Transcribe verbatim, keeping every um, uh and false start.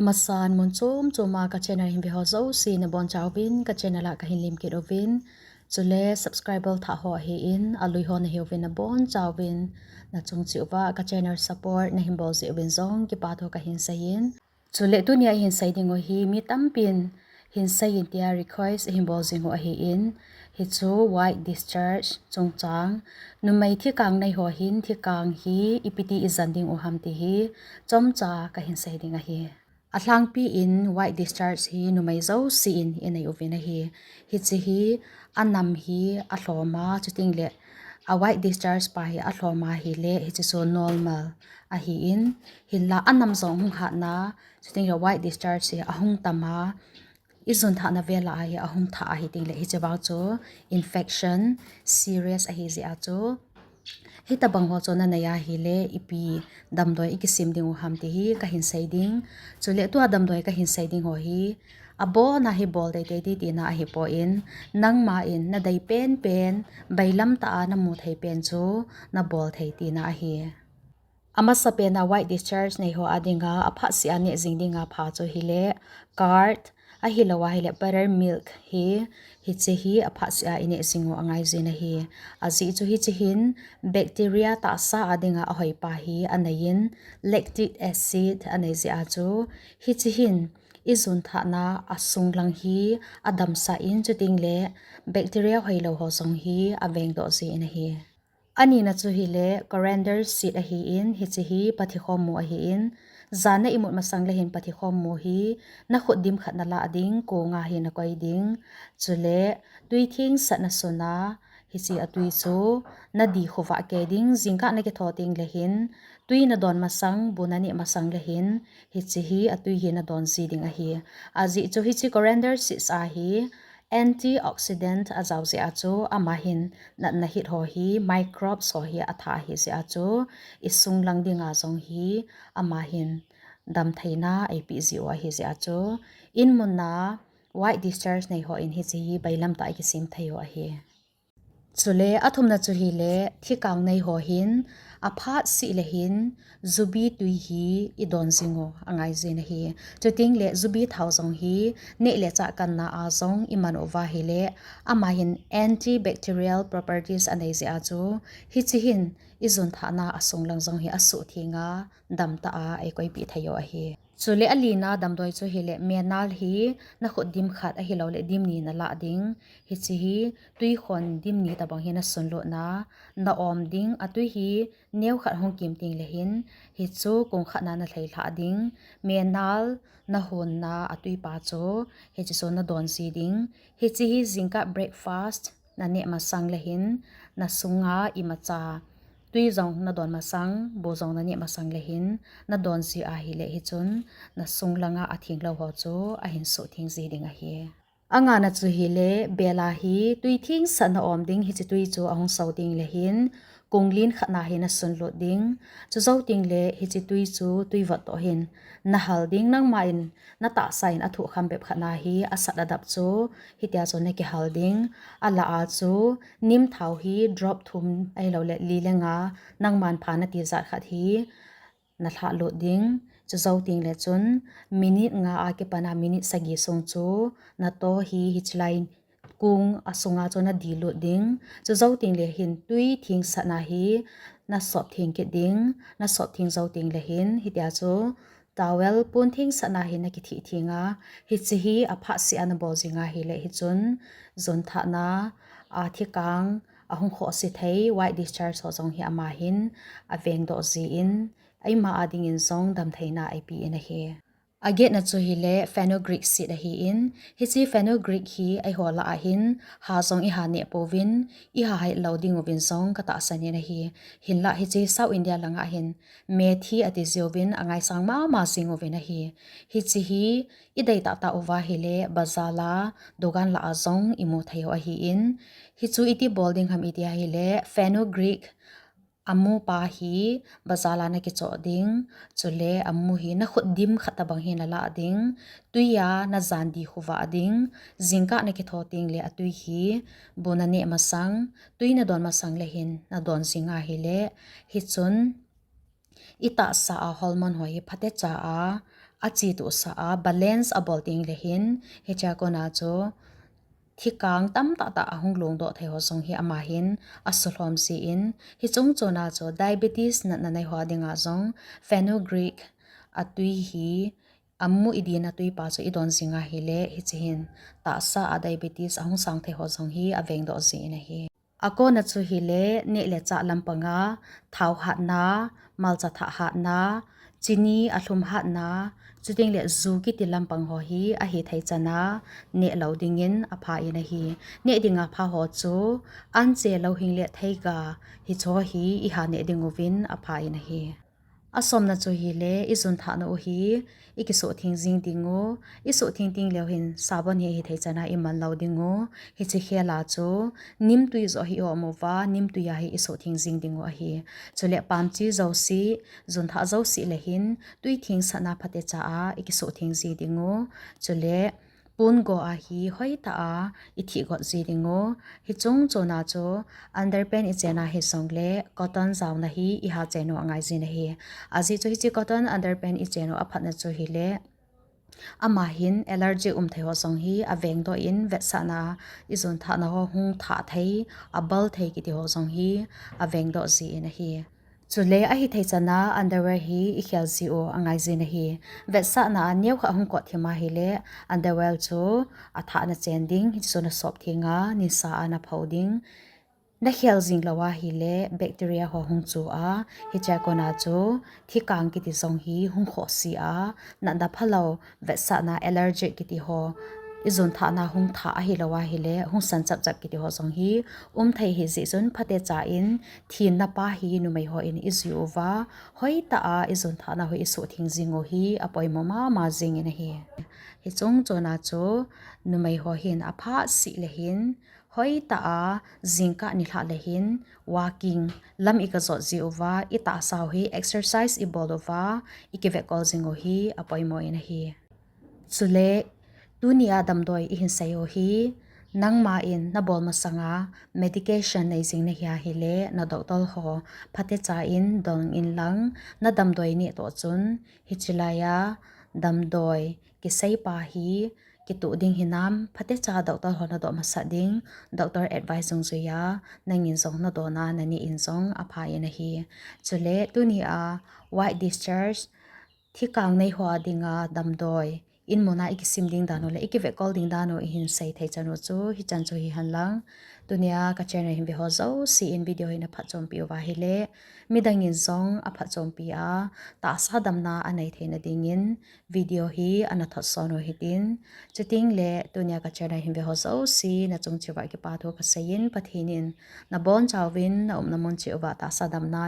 Masan mun chom chom a ka channel hin ve ho jouse nabon chauvin ka channel a kahin lemkit uvin. Chule subscriber thah ho ahin, alui ho nahiuvin nabon chauvin, nachung cheh uva ka channel support nahin bol jeh uvin jong kipa thu kahin seiyin. Chule tunia ihin sei ding u hi mi tampin hin seiyin tia request ahin bol jing u ahin. Hichu white discharge chungchang, numei thikang nei ho hin thikang hi ipi ti ijen ding u ham ti hi chomcha kahin sei ding ahi. Alhangpi in white discharge hi numei jouse in inei uvin ahi. Hiche hi anam hi alhom a, chuteng le a white discharge pa hi alhom a ahile hiche chu normal ahin, hinla anam jong hung hatna, chuteng le white discharge hi ahung tam a, ijun thahna vel a hi ahung thah ahi teng le hiche vang chu infection serious ahi jeh a chu, hitabang ho chu nanei ahile ipi damdoi ikisim ding u ham ti hi kahin sei ding. Chule tua damdoi kahin sei ding ho hi abon a hi bol teitei ti tina ahipon, nangma in nadei penpen, bailam tah a namu thei pen chu nabol thei tina ahi. Amasapen a white discharge nei ho a dinga aphat seh a neh jing dinga pha chu hile curd, ahilou ahile buttermilk hi, hiche hi aphat seh a ineh jing u angai jin ahi. Ajeh chu hiche hin bacteria tahsa a dinga ahoi pa hi aneiyin, lactic acid anei jeh a chu, hiche hin ijun thahna asunglang hi adamsah in, chuteng le bacteria hoilou ho jong hi avengdoh jin ahi. Anina chu hile coriander seed ahin, hiche hi pathikhom mu ahin, jan na imut masang le hin pathikhom mu hi nakhut dim khat nalah ding, konga hi nakoi ding. Chule twi thengsat nasun a, hiche atwi chu nadi khovah kei ding, jingkah nakitho teng le hin, twi nadon masang, bu naneh masang le hin, hiche hi atwi hi nadon ji ding ahi. Ajeh chu hiche coriander seeds a hi antioxidant ajao jeh a chu, ama hin natna hit ho hi, microbes ho hi atha ahi jeh a chu, isunglang dinga jong hi ama hin damtheina eipeh ji u ahi jeh a chu, inmun a white discharge nei ho in hiche hi bailam tah a ikisem thei u ahi. Chule athumna chu hile thikang nei ho hin aphat seh le hin jubi twi hi idon jing u angai jin ahi. Chuteng le jubi thao jong hi neh le chah kanna a jong iman uva ahile, ama hin antibacterial properties anei jeh a chu, hiche hin ijun thahna asunglang jong hi asuhtheng a, damtah a eikoipeh thei u ahi. Chule alina damdoi chu hile, menal hi nakhut dim khat ahilou le dim ni nalah ding. Hiche hi twikhon dim ni tabang hi nasunlut na, naom ding, atwi hi neokhat hung kim teng le hin, hichu kong khat na nalhai lhah ding. Menal nahon na atwi pa chu, hiche chu nadon ji ding. Hiche hi jingkah breakfast naneh masang le hin, nasunga imacha twi jong nadon masang, bu jong naneh masang le hin, nadon ji ahile hichun, nasunglang a atheng lou ho chu ahin suhtheng ji ding ahi. Angana chu hile, bel a hi twi thengsat naom ding, hiche twi chu ahung sou teng le hin, kong len khat na hi nasunlut ding. Chujou teng le hiche twi chu twi vot toh hin nahal ding, nangma in natahsa in athuh kham bep khat na hi asat adap chu, hitia chu nakihal ding. Alah a chu neem thao hi drop thum ahilou le li le nga nangman pha natijat khat hi nalhah lut ding. Chujou teng le chun minute nga a kipan a minute sagi sung chu nato hi, hiche lai kong asunga chu nadi lut ding. Chujou teng le hin twi thengsat na hi nasop theng kit ding. Nasop theng jou teng le hin hitia chu towel pon thengsat na hi nakithih theng a, hiche hi aphat seh a nabol jing ahile hichun, jun thahna a thikang ahung khohse thei white discharge ho jong hi ama hin avengdoh jin, eima a dingin jong damtheina eipeh in ahi. Agetna chu hile fenugreek seed ahin, hiche fenugreek hi eiho lah a hin ha jong iha neh pouvin, iha het lou ding uvin jong katahsan in ahi. Hinlah hiche South India langa hin methi ati jiuvin angaisang mama jing uvin ahi. Hiche hi idei tahtah uva ahile bazar a, dukan lah a jong imu thei u ahin, hichu iti bol ding ham iti ahile fenugreek amu pa hi bazar a nakichoh ding, chule amu hi nakhut dim khat tabang hi nalah ding, twi a najan di khovah ding, jingkah nakitho teng le atwi hi bu naneh masang, twi nadon masang le hin nadon jing ahile, hichun itahsa a hormone ho hi phatecha a a chi tu sa a balance a bol ding le hin, hichea kona chu thikang tamtah tah a hung lungdoh thei ho jong hi ama hin a sulhom si in, hichung chona chu diabetes natna nei ho dinga jong fenugreek a tui hi a mu i din a tui pa chu i don jing a hile, hichi hin tahsa a diabetes a hung sang thei ho jong hi a vengdoh ji in ahi. A kona chu hile, neh le chah lampanga thao hatna, malcha thah hatna, chini a lhum hatna, chuting le ju kiti lampang ho hi a hi thei chana neh lo dingin a pha in ahi. Neh dinga pha ho chu anche, louhing le theiga, hicho hi i ha neh ding uvin a pha in ahi. A somna chu hile, i jun thahna u hi i kisuhthing jing ding u, i suhthing ting leu hin sabon hi hi thei chana i man lo ding u. Hichi khela chu nimtui jo hi i om uva, nimtui a hi i suhthing jing ding u ahi. Chule pamchi josi, jun thah josi le hin tui thing satna phatecha a i kisuhthing ji ding u. Chule pun go a hi hoitah a i thih got ji ding u. Hichung chona chu underpant i chena hi jongle cotton jaona hi i ha chen u angai jin ahi. Ajeh chu hichi cotton underpant i chen u a phatna chu hile, ama hin allergy um thei ho jong hi a vengdoh in, vetsahna i jun thahna ho hung thah thei, a bal thei kiti ho jong hi a vengdoh ji in ahi. Chule a hi thei chana underwear hi i khel ji u angai jin ahi. Vetsahna a neokha hung kot thim a hile, underwear chu a thahna chen ding, hichu na sop thing a, nisa a na pho ding. Na khel jing lo a hile, bacteria ho hung chu a, hichea kona chu thikang kiti jong hi hung khoh si a, natna phalou, vetsahna allergic kiti ho, i jun thahna hung thah ahi lo a hile, hung san chap chap kiti ho jong hi um thei hi jeh chun phatecha in, thinna pa hi numei ho in i ji uva, hoitah a i jun thahna ho i suhthing jing u hi a poimo mama jing in ahi. Hichung chona chu numei ho hin a pha si le hin, hoitah a jingkah nilhah le hin walking, lam i ka jot ji uva, i tahsa u hi exercise i bol uva, i kivekol jing u hi a poimo in ahi. Chule, tuni a damdoi i hin sei u hi, nangma in na bol masanga medication nei jing na hi a hile, na doctor ho phatecha in dong in lang, na damdoi neh toh chun, hichi lai a damdoi kisei pa hi kituh ding hinam, phatecha doctor ho na doh masat ding, doctor advice jong jui a, nangin jong na don a, na neh in jong a pha in ahi. Chule, tuni a white discharge, thikang nei ho a dinga damdoi, in mun a i kisim ding dan u le i kivekol ding dan u i hin sei thei chan u chu, hichan chu hi hen lang. Tuni a ka channel hin ve ho josi in video hi na phatchompi uva hile, midang in jong a phatchompi a, tahsa damna a nei theina dingin video hi ana thot son u hitin. Chuting le tuni a ka channel hin ve ho josi na chung cheh uva kipa thu ka sei in, Pathen in na bonchauvin na umna mun cheh uva tahsa damna